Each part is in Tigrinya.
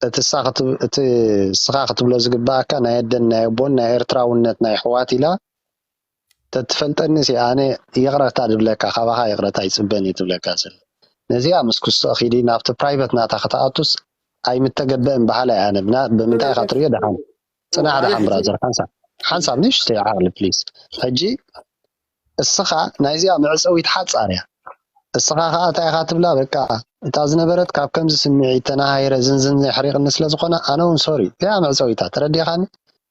እቲ እሳ ክትብ- እቲ እስኻ ክትብሎ ዝግባኣካ ናይ ኣደን ናይ ኣቦን ናይ ኤርትራውነት ናይ ኣሕዋት ኢላ ተትፈልጠኒ ሲ ኣነ ይቕረታ ድብለካ፣ ካባኻ ይቕረታ ይጽበን እየ ትብለካ ስለ ነዚኣ ምስ ክስቶ ኺዲ ናብቲ ፕራይቨት ናታ ክትኣቱስ ኣይምተገበእን በሃላይ ኣነ። ብና- ብምንታይ ኢኻ ትርእዮ? ደሓን ጽናሕ፣ ደሓን ብራዘር፣ ሓንሳብ ሓንሳብ ንእሽተይ ዓቕሊ ፕሊዝ። ሕጂ እስኻ ናይዚኣ መዕጸዊት ሓጻር እያ። እስኻ ከኣ እንታይ ኢኻ ትብላ? በቃ እታ ዝነበረት ካብ ከምዚ ስምዒት ተናሃይረ ዝንዝን የሕሪቕኒ ስለ ዝኾነ ኣነ እውን ሶሪ እያ መዕጸዊታ። ተረዲኻኒ?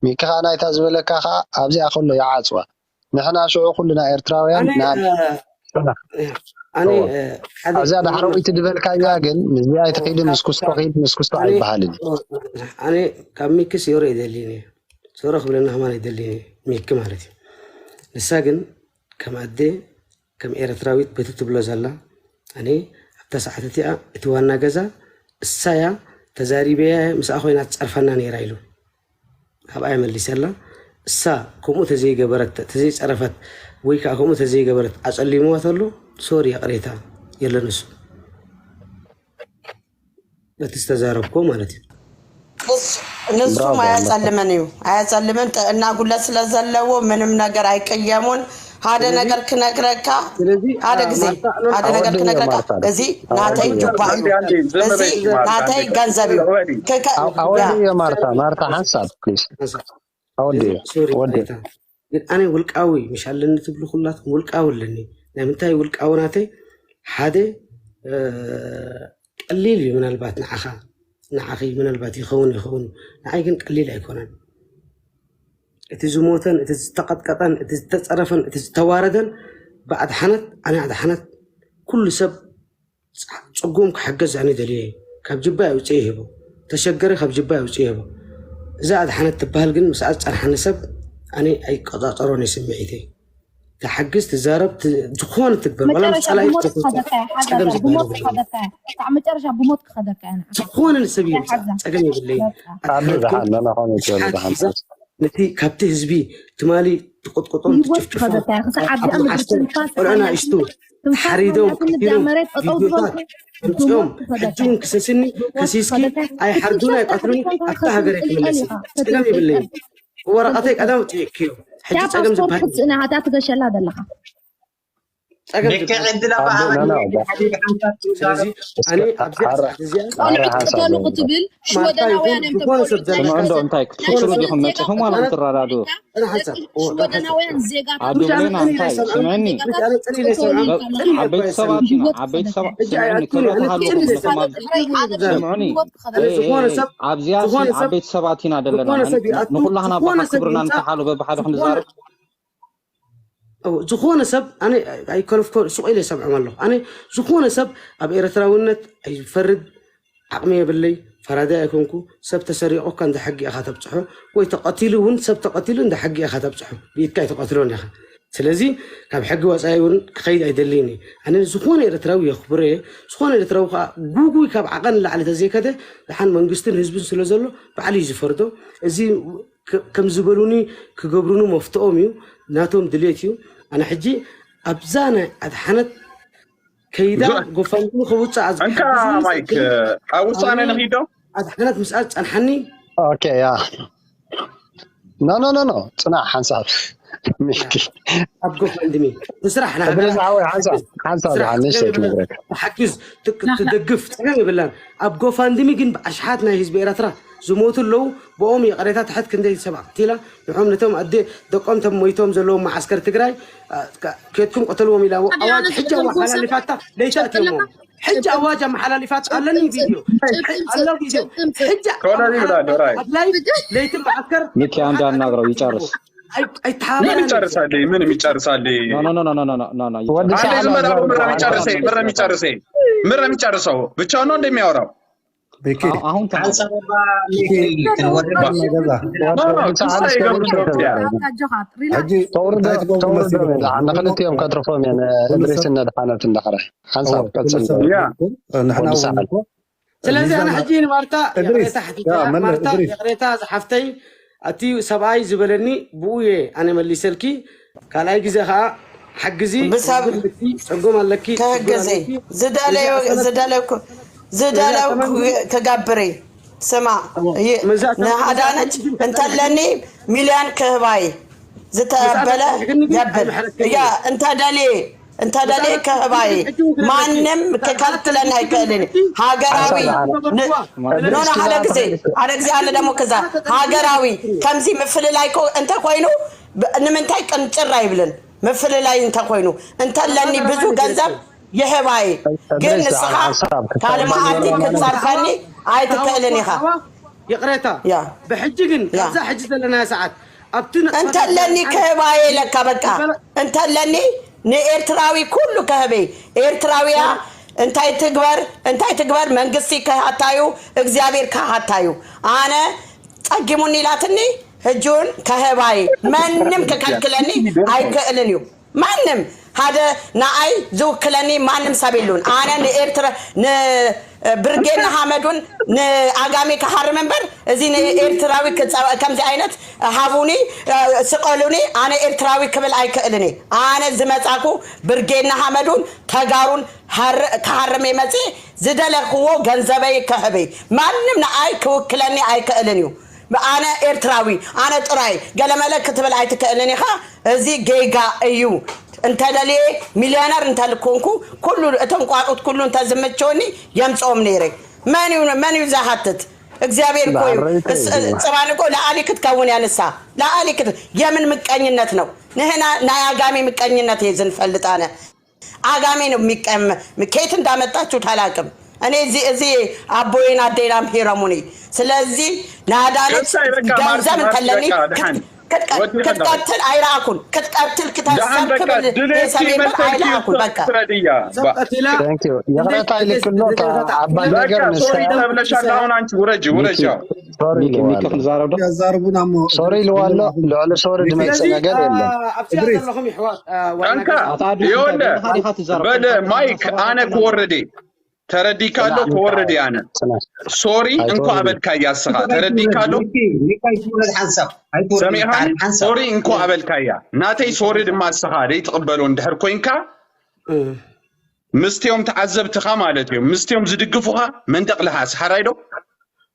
ሚኪ ከኣ ናይታ ዝበለካ ከኣ ኣብዚኣ ከሎ ይዓጽዋ። ንሕና ሽዑ ኩልና ኤርትራውያን ናብ ኣነ ሓደ ኣብዚኣ ዳሕረዊቲ ዝበልካያ ግን ምስዚኣ ይትኺድ ምስ ኩስቶ ኺድ ምስ ኩስቶ ኣይበሃልን እዩ። ኣነ ካብ ሚኪስ ዮሮ ይደሊኒ ሶሮ ክብለና ከማን ይደሊኒ ሚኪ ማለት እዩ። ንሳ ግን ከም ኣደ ከም ኤርትራዊት በቲ ትብሎ ዘላ ኣነ ኣብታ ሰዓት እቲኣ እቲ ዋና ገዛ እሳያ ተዛሪበያ ምስኣ ኮይና ትጸርፈና ነይራ ኢሉ ኣብኣ መሊሰላ። እሳ ከምኡ ተዘይገበረት ተዘይጸረፈት ወይ ከዓ ከምኡ ተዘይገበረት ኣጸሊምዋ ተሎ ሶሪ ይቕሬታ የለን እሱ በቲ ዝተዛረብኮ ማለት እዩ። ንሱም ኣያጸልምን እዩ ኣያጸልምን ጥዕና ጉለት ስለ ዘለዎ ምንም ነገር ኣይቅየሙን። ሓደ ነገር ክነግረካ ሓደ ግዜ ሓደ ነገር ክነግረካ እዚ ናተይ ጁባ እዩ። እዚ ናተይ ገንዘብ እዩ። ኣወዲ ማርታ ማርታ ሓንሳብ ፕሊዝ ኣወዲ ወዲ ግን ኣነ ውልቃዊ ምሽ ኣለኒ ትብሉ ኩላትኩም ውልቃዊ ኣለኒ። ናይ ምንታይ ውልቃዊ ናተይ ሓደ ቀሊል እዩ ምናልባት ንዓኻ ንዓኺ ምናልባት ይኸውን ይኸውን ንዓይ ግን ቀሊል ኣይኮነን። እቲ ዝሞተን እቲ ዝተቐጥቀጠን እቲ ዝተፀረፈን እቲ ዝተዋረደን ብኣድሓነት ኣነ ኣድሓነት ኩሉ ሰብ ፀጉም ክሕገዝ ኣነ ደልየ ካብ ጅባይ ኣውፅእ ይህቦ ተሸገረ ካብ ጅባይ ኣውፅእ ይህቦ እዛ ኣድሓነት ትበሃል ግን ምስኣ ዝፀንሓኒ ሰብ ኣነ ኣይቆፃፀሮን ስምዒተይ ትሓግዝ ትዛረብ ዝኾነ ትግበር ዋላ ምስ ፀላኢ ብሞት ክኸደካ እያ ሓዛ እዛ ብሞት ክኸደካ እያ ክሳዕ መጨረሻ ብሞት ክኸደካ እያ ንዓኻ ዝኾነ ንሰብ ይምፃእ ሓዛ ጸገም የብለይን በቃ ኣድሓነትኩም ኣድሓን መናኾነ ይትበሉ ኣድሓንት ሒዛ ነቲ ካብቲ ህዝቢ ትማሊ ትቕጥቅጦም ብህይወት ትጭፍጭፎም ክኸደካ እያ ክሳዕ ኣብዚኣ ኣብ ምድሪ ማዓስከር ትንፋስ ቆልዑ ሓላ ኣናእሽቱ ትንፋስ ተሓሪዶም ሓላ ትምዳ ቀቲሎም መሬት ጠጠው ቪድዮታት ዝበልኩ ኣምፅኦም ብሞት ክኸደካ ከሲስኒ እዩ ብሞት ከሲስኪ ክኸደካ ኣይሓርዱን ኣይቀትሉን ኣብታ ሃገር ኣይክምለስን ጸገም የብለይን ወረቐተይ ቀደም ኣውፅኤክዮ ሕጂ ጸገም ዝበሃል ክትስእና እታ ትገሸላ ዘለኻ ጸገም ዝበሃል ስለዚ ኣነ ኣብዚኣ ሰዓት እዚኣ ቆልዑ ተኸተሉ ክትብል ሽወደናውያን እዮም ተኮሉ እንታይ ክትሽሩ ዲኹም መፅኹም ዋላ ክትረዳድኡ ሽወደናውያን ዜጋታት ኣዱብሌና እንታይ ስምዕኒ ዓበይቲ ሰባት ኢና ዓበይቲ ሰባት ስምዕኒ ክረተሃሉ ስምዕኒ ኣብዚኣ ዓበይቲ ሰባት ኢና ዘለና ንኩላህና ባሓ ክብርና ንተሓሉ በብሓደ ክንዛረብ ዝኾነ ሰብ ኣነ ኣይከለፍኮ ሱቕ ኢለ ይሰምዖም ኣለኹ ኣነ ዝኾነ ሰብ ኣብ ኤርትራውነት ኣይፈርድ ዓቕሚ የብለይ ፈራዳይ ኣይኮንኩ ሰብ ተሰሪቑ እኳ እንደ ሕጊ ኢኻ ተብፅሖ ወይ ተቐቲሉ እውን ሰብ ተቐቲሉ እንደ ሕጊ ኢኻ ተብፅሖ ብኢድካ ኣይተቐትሎን ኢኻ ስለዚ ካብ ሕጊ ወፃኢ እውን ክኸይድ ኣይደልይን ኣነ ዝኾነ ኤርትራዊ የኽብሮ እየ ዝኾነ ኤርትራዊ ከዓ ጉጉይ ካብ ዓቐን ንላዕሊ ተዘይከደ ደሓን መንግስትን ህዝብን ስለ ዘሎ ባዕሉ እዩ ዝፈርዶ እዚ ከም ዝበሉኒ ክገብሩኒ መፍትኦም እዩ ናቶም ድሌት እዩ ኣነ ሕጂ ኣብዛ ናይ ኣድሓነት ከይዳ ጎፋንድሚ ክውፅእ እንካ ማይክ ኣብ ውሳነ ንኺዶ ኣድሓነት ምስኣ ዝፀንሓኒ ኦኬ ያ ኖ ኖ ኖ ኖ ፅናዕ ሓንሳብ ሚኪ ኣብ ጎፋንድሚ ትስራሕ ንሃገራ ሓንሳብ ሓንሳብ ሓንሽ ትነግረካ ትሓግዝ ትደግፍ ፀገም የብላን ኣብ ጎፋንድሚ ግን ብኣሽሓት ናይ ህዝቢ ኤረትራ ዝሞቱ ኣለዉ ብኦም ይቕሬታ ትሕት ክንደይ ሰብ ኣቕቲላ ንዖም ነቶም ኣደ ደቆም ቶም ሞይቶም ዘለዉ መዓስከር ትግራይ ኬድኩም ቅተልዎም ኢላ ኣዋጅ ሕጂ ኣመሓላሊፋታ ለይቲ ኣትየሞ ሕጂ ኣዋጅ ኣመሓላሊፋት ኣለኒ ቪድዮ ኣሎ ቪድዮ ሕጂ ኣብ ላይቭ ለይቲ መዓስከር ሚኪ አንድ አናግረው ይጨርስ ምን ይጨርሳል ምን ይጨርሳል ወዲ አንዴ ዝም በል አሁን ምረም ይጨርሰ ምረም ይጨርሰ ምረም ይጨርሰው ብቻ ነው እንደሚያወራው አሁን ንክልቲኦም ከትርፎም እየ እድሪስ ነድሓነት እንዳሕረ ሓንሳብ ቀፅል ስለዚ ኣነ ሕጂ ንማርታ ማርታ ይቕሬታ ዝሓፍተይ እቲ ሰብኣይ ዝበለኒ ብኡ እየ ኣነ መሊሰልኪ ካልኣይ ግዜ ከዓ ሓግዚ ብሰብ ጸጎም ኣለኪ ከህግዚ ዝደለዩ ዝደለዩ ዝደለው ክገብር ስማ፣ ንኣዳነች እንተለኒ ሚልያን ክህባይ ዝተበለ የብል። እያ እንተደልየ እንተደልየ ክህባይ ማንም ክከልክለኒ ኣይክእልን። ሃገራዊ ኖ ኖ ሓደ ግዜ ሓደ ግዜ ኣነ ደሞ ክዛ ሃገራዊ ከምዚ ምፍልላይ ኮ እንተ ኮይኑ ብ- ንምንታይ ቅንጭር ኣይብልን። ምፍልላይ እንተ ኮይኑ እንተለኒ ብዙ ገንዘብ ይህባይ ግን ንስኻ ካልእ መዓልቲ ክትጸርፈኒ ኣይትክእልን ኢኻ። ይቕሬታ ያ ብሕጂ ግን ያ። ካብዛ ሕጂ ዘለናዮ ሰዓት ኣብቲ ን- እንተለኒ ክህባየ ኢለካ በቃ እንተለኒ ንኤርትራዊ ኩሉ ከህበይ ኤርትራውያ እንታይ ትግበር እንታይ ትግበር መንግስቲ ከሃታዩ እግዚኣብሔር ከሃታዩ ኣነ ጸጊሙኒ ኢላትኒ ህጁን ከህባይ ማንም ክከልክለኒ ኣይክእልን እዩ ማንም ሓደ ንኣይ ዝውክለኒ ማንም ሰብ የሉን ኣነ ንኤርትራ ን ብርጌድ ንሓመዱን ንኣጋሜ ክሃርም እምበር እዚ ንኤርትራዊ ክፃወ- ከምዚ ዓይነት ሃቡኒ ስቀሉኒ ኣነ ኤርትራዊ ክብል ኣይክእልን እየ ኣነ ዝመፃኩ ብርጌድ ንሓመዱን ተጋሩን ሃር- ክሃርም እየ መፅእ ዝደለክዎ ገንዘበይ ክህበይ ማንም ንኣይ ክውክለኒ ኣይክእልን እዩ ኣነ ኤርትራዊ ኣነ ጥራይ ገለመለ ክትብል ኣይትክእልን ኢኻ እዚ ጌጋ እዩ እንተደልየ ሚልዮነር እንተልኮንኩ ኩሉ እቶም ቋጡት ኩሉ እንተዝምችወኒ የምፅኦም ነይረ መን እዩ መን እዩ ዝሃትት እግዚኣብሔር እኮ እዩ ጽባን እኮ ለአሊ ክትከውን ያንሳ ለአሊ ክት የምን ምቀኝነት ነው ንህና ናይ አጋሚ ምቀኝነት እየ ዝንፈልጥ ኣነ አጋሚ ነው የሚቀም ከየት እንዳመጣችሁት አላቅም እኔ እዚ እዚ አቦይን አዴናም ሂረሙኒ ስለዚህ ለአዳነች ገንዘብ እንተለኒ ክትቀትል ኣይረኣኩን ክትቀትል ክተሰብ ክብል ሰሜን ኣይረኣኩን በቃ ይቅረታ ይልክሎ ዓባይ ነገር ተብለሻል። አሁን አንቺ ውረጅ ውረጅ። ሶሪ ልዋሎ ልዕሊ ሶሪ ድመፅእ ነገር የለን። በል ማይክ ኣነ ክወርድ ተረዲካሎ ክወርድ ኣነ ሶሪ እንኳ ኣበልካያ ስኻ ተረዲካሎ ሰሚዕኻኒ ሶሪ እንኳ ኣበልካያ ናተይ ሶሪ ድማ ስኻ ደይትቕበሎ እንድሕር ኮይንካ ምስትዮም ተዓዘብትኻ ማለት እዮም ምስትዮም ዝድግፉኻ መንደቕ ልሃስ ሓራይ ዶ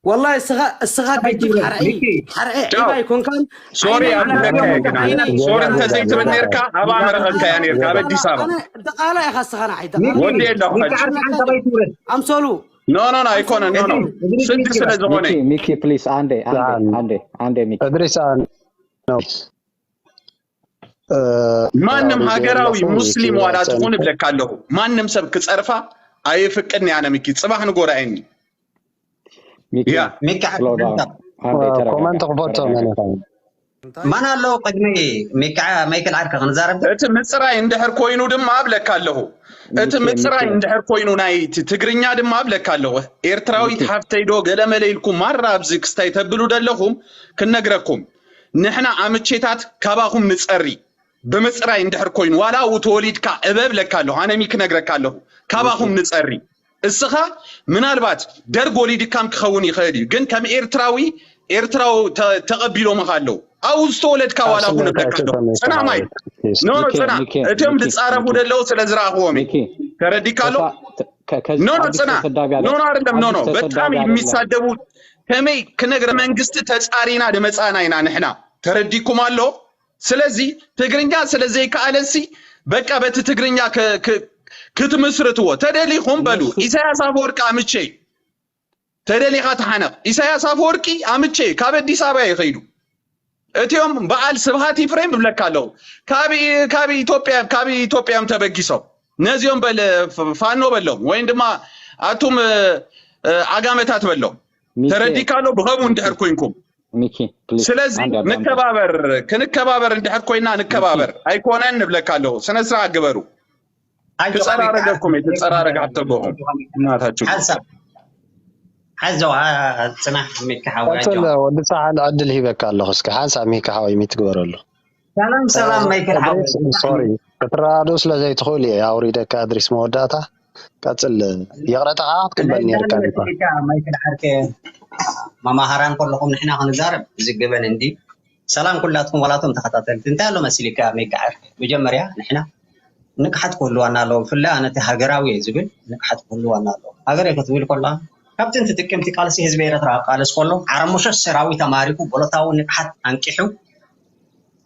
والله اسخا اسخا كيف حرعي حرعي عيبا يكون كان سوري ابو لك يا جنان سوري انت زي تبنيركا ابا مرغك يا نيركا بدي سابا دقالة يا خاصة خانا عيدا ودي له ام سولو نو نو نو يكون نو نو سد سنة زغوني ميكي بليز عندي عندي عندي عندي ميكي ادريس انا ማንም ሃገራዊ ሙስሊም ዋላ ትኹን እብለካ ኣለኹ ማንም ሰብ ክፀርፋ ኣይፍቅድን ኣነ ሚኪ ፅባሕ ንጎ ርኣየኒ ኮመንት ክፈቶ መን ማን ኣሎ ቅድሚ ሚካ ማይክል ዓርከ ክንዛረብ እቲ ምፅራይ እንድሕር ኮይኑ ድማ እብለካ ኣለኹ እቲ ምፅራይ እንድሕር ኮይኑ ናይ ትግርኛ ድማ እብለካ ኣለኹ ኤርትራዊት ሓፍተይ ዶ ገለመለ ኢልኩም ማራ ኣብዚ ክስታይ ተብሉ ደለኹም ክነግረኩም ንሕና ኣምቼታት ካባኹም ንጸሪ ብምጽራይ እንድሕር ኮይኑ ዋላ ኣብኡ ተወሊድካ እበ እብለካ ኣለኹ ኣነ ሚኪ ነግረካ ኣለኹ ካባኹም ንጸሪ እስኻ ምናልባት ደርግ ወሊድካም ክኸውን ይኽእል እዩ ግን ከም ኤርትራዊ ኤርትራዊ ተቐቢሎምኻ ኣለዉ ኣብኡ ዝተወለድካ ዋላ እውን እብለካ ኣለኹ ጽና ማይ ኖ ጽና እቶም ዝጻረፉ ደለዉ ስለ ዝረኣኽዎም ተረዲካ ኣሎ ኖ ኖ ጽና ኖ ኖ አይደለም ኖ ኖ በጣም የሚሳደቡ ከመይ ክነግረ መንግስቲ ተጻሪና ድመጻና ኢና ንሕና ተረዲኩም ኣሎ ስለዚ ትግርኛ ስለ ዘይከኣለሲ በቃ በቲ ትግርኛ ክትምስርትዎ ተደሊኹም በሉ ኢሳያስ ኣፈወርቂ ኣምቼ ተደሊኻ ተሓነቕ ኢሳያስ ኣፈወርቂ ኣምቼ ካብ ኣዲስ ኣበባ ይኸይዱ እቲኦም በዓል ስብሃት ይፍሬም እብለካ ኣለኹ ካብ ኢትዮጵያ ካብ ኢትዮጵያ እዮም ተበጊሶም ነዚኦም በል ፋኖ በሎም ወይም ድማ ኣቱም ዓጋመታት በሎም ተረዲካ ኣሎ ብኸምኡ እንድሕር ኮይንኩም ስለዚ ንከባበር ክንከባበር እንድሕር ኮይና ንከባበር ኣይኮነን ንብለካ ኣለኹ ስነ ስርዓት ግበሩ ክፀራረገኩም የተፀራረገ ኣተጎኹም እናታችሁ ሓንሳብ ሓንሳብ ፅናሕ ሚካ ሓወይ ቀፅል ወዲ ሰሓል ዕድል ሂበካ ኣለኹ እስኪ ሓንሳብ ሚካ ሓወይ ሚትግበረሉ ሰላም ሰላም ማይክል ሓወይ ሶሪ ክትረዳድኡ ስለ ዘይትኽእሉ እየ ኣውሪደካ እድሪስ መወዳእታ ቀፅል ይቕረታ ከዓ ክትቅበል ነርካ ማይክል ዓርከ መማሃራን ከለኹም ንሕና ክንዛረብ ዝግበን እንዲ ሰላም ኩላትኩም ዋላቶም ተኸታተልቲ እንታይ ኣሎ መሲልካ ሚካ ዓርከ መጀመርያ ንሕና ንቅሓት ክህልዋና ኣለዎ ብፍላይ ኣነቲ ሃገራዊ እየ ዝብል ንቅሓት ክህልዋና ኣለዎ ሃገር እየ ክትብል ከላ ካብ ጥንቲ ጥቅምቲ ቃልሲ ህዝቢ ኤርትራ ኣብ ቃልስ ከሎ ዓረሞሸት ሰራዊት ኣማሪኩ፣ ቦለታዊ ንቕሓት ኣንቂሑ፣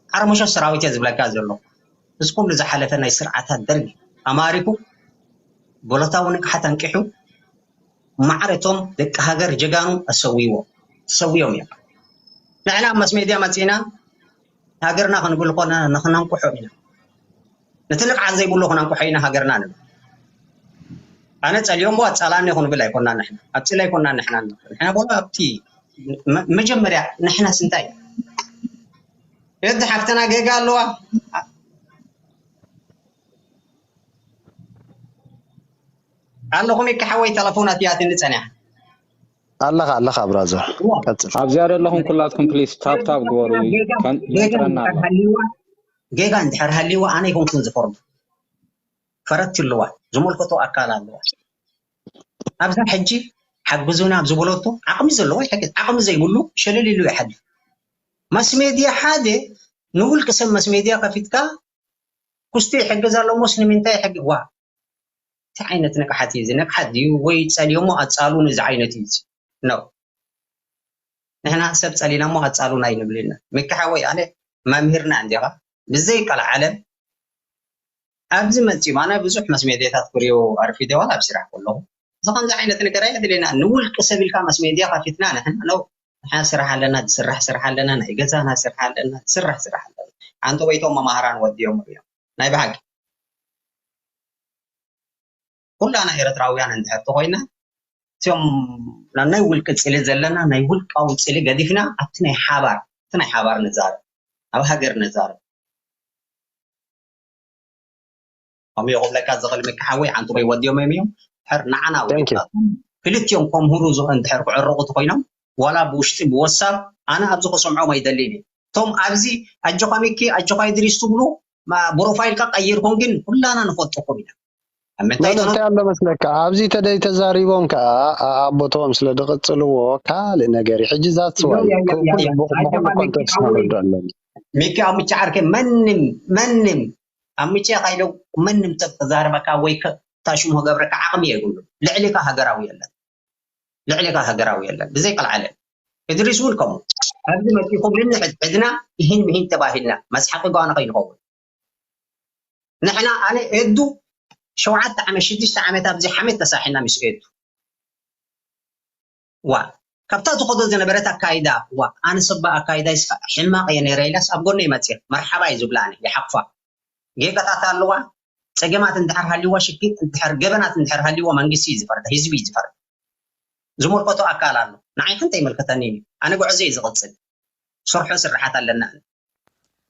ዓረሞሸት ሰራዊት እየ ዝብለካ ዘሎ። እዚ ኩሉ ዝሓለፈ ናይ ስርዓታት ደርጊ ኣማሪኩ፣ ቦለታዊ ንቕሓት ኣንቂሑ፣ ማዕረ እቶም ደቂ ሃገር ጀጋኑ ኣሰዊዎ፣ ተሰዊዮም እዮም። ንሕና ኣብ ማስ ሜድያ መጺና ሃገርና ክንብል ኮና ንክነንቁሖ ኢና። ነቲ ንቕዓት ዘይብሉ ክነንቁሖ ኢና ሃገርና ንብል። ኣነ ጸልዮሞ ኣጻላኒ ክንብል ኣይኮናን ንሕና። ኣብ ጽል ኣይኮናን ንሕና ንብል። ንሕና ቦሎ ኣብቲ መ-፣ መጀመርያ ንሕናስ እንታይ? እቲ ሓፍትና ጌጋ ኣለዋ። ኣለኹም ኢካ ሓወይ፣ ተለፎን ኣትያትኒ ጸኒሓ። ኣለኻ፣ ኣለኻ ብራዘር። እዋ። ቀጽል። ኣብዚኣ ዘለኹም ኩላትኩም ፕሊስ ታፕ ታፕ ግበሩ። ጌጋ፣ ከም ጌጋ ይመጽረና ኣሎ። እንድሕር ሃልይዋ፣ ጌጋ እንድሕር ሃልይዋ ኣነ ይኮንኩን ዝፈርዶ። ፈረድቲ ኣለዋ፣ ዝመልከቶ ኣካል ኣለዋ። ኣብዛ ሕጂ ሓግዙና ኣብ ዝበለቶ ዓቕሚ ዘለዎ ይሕግዝ፣ ዓቕሚ ዘይብሉ ሸለል ኢሉ ይሓልፍ። ማስ ሜድያ ሓደ ንውልቂ ሰብ ማስ ሜድያ ከፊትካ ኩስቱ ይሕግዝ ኣሎ እሞስ ንምንታይ ይሕግዝ? ዋ፣ እንታይ ዓይነት ንቕሓት እዩ እዚ? ንቕሓት ድዩ ወይ ጸልዮሞ ኣጻሉን እዚ ዓይነት እዩ እዚ? ኖ። ንሕና ሰብ ጸሊናሞ ኣጻሉን ኣይንብልን ኢና። ሚኪ ሓወይ፣ ኣነ መምህርና እንዲኻ። ብዘይ ቀልዓለም ኣብዚ መጺኦም፣ ኣነ ብዙሕ ማስ ሜድያታት ክሪኦ ኣርፊደ ዋላ ኣብ ስራሕ ከለኹ። እዚ ከምዚ ዓይነት ነገር ኣየድልየና። ንውልቂ ሰብ ኢልካ ማስ ሜድያ ከፊትና ንሕና ነው። ንሕና ስራሕ ኣለና፣ ዝስራሕ ስራሕ ኣለና፣ ናይ ገዛና ስራሕ ኣለና፣ ዝስራሕ ስራሕ ኣለና። ኣንተ ወይቶም መማህራን ወዲኦም እዮም። ናይ ብሓቂ። ኩላና ኤርትራውያን እንድሕር ተኾይና፣ እቶም ናይ ውልቂ ጽሊ ዘለና፣ ናይ ውልቃዊ ጽሊ ገዲፍና፣ ኣብቲ ናይ ሓባር፣ እቲ ናይ ሓባር ንዛረብ፣ ኣብ ሃገር ንዛረብ። ከምኡ ክብለካ ዝኽእል ሚኪ ሓወይ፣ ኣንቱም ወዲኦም እዮም እዮም። ሕር ንዓና ወይ Thank you። ክልቲኦም ከምህሩ ዝኽ-፣ እንድሕር ክዕረቑ ተኾይኖም፣ ዋላ ብውሽጢ ብወሳብ፣ ኣነ ኣብዚ ክሰምዖም ኣይደልን እየ። እቶም ኣብዚ ኣጆኻ ሚኪ፣ ኣጆኻ ኢድሪስ ትብሉ፣ ማ-፣ ፕሮፋይልካ ቀይርኩም ግን ኩላና ንፈልጠኩም ኢና። ኣብ ምንታይ ኖ፣ ኖ፣ ትኾኑ? እንታይ ኣሎ መስለካ፣ ኣብዚ ተደይ ተዛሪቦም ከኣ፣ ኣ-፣ ኣብ ቦታኦም ስለ ዝቕጽልዎ ካልእ ነገር እዩ። ሕጂ ዛትስ ዮ፣ ዋይ፣ ዮ፣ ዮ፣ ኩ-፣ ዮ፣ ኩሉ ዮ። ብኹ-፣ ኣጆኻ ብኹሉ ሚኪ ኮንቴክስት ሓወይ። ክንርድኦ ኣለና። ሚኪ ኣብ ምቻ ዓርከ መንም፣ መንም ኣብ ምቻ ካይሎ መንም ሰብ ተዛረበካ ወይ ከ-፣ ታሽሙ ገብረካ ዓቕሚ የብሉ። ልዕሊካ ሃገራዊ የለን። ልዕሊካ ሃገራዊ የለን። ብዘይ ቀልዓለም። እድሪስ እውን ከምኡ። ኣብዚ መጺኹም ንንሕድ ሕድና ይህን ምሂን ተባሂልና። መስሓቂ ጓና ከይንኸውን። ንሕና ኣነ ኤዱ ሸውዓተ ዓመት፣ ሽዱሽተ ዓመት ኣብዚ ሓመድ ተሳሒና ምስ ኤዱ። ዋ፣ ካብታ ዝኸዶ ዝነበረት ኣካይዳ፣ ዋ፣ ኣነ ሰባ ኣካይዳ ይስፋ-፣ ሕማቕ እየ ነይረ ኢላስ ኣብ ጎነይ መጽያ፣ መርሓባ እዩ ዝብላ ኣነ፣ ይሓቑፋ። ጌጋታት ኣለዋ፣ ጸገማት እንድሕር ሃልይዋ፣ ሽግር እንድሕር፣ ገበናት እንድሕር ሃልይዋ፣ መንግስቲ እዩ ዝፈርዳ፣ ህዝቢ እዩ ዝፈርዳ። ዝመልከቶ ኣካል ኣሎ። ንዓይ ከ እንታይ ይምልከተኒ እዩ? ኣነ ጉዕዞ እዩ ዝቕጽል። ሰርሖ ስራሓት ኣለና።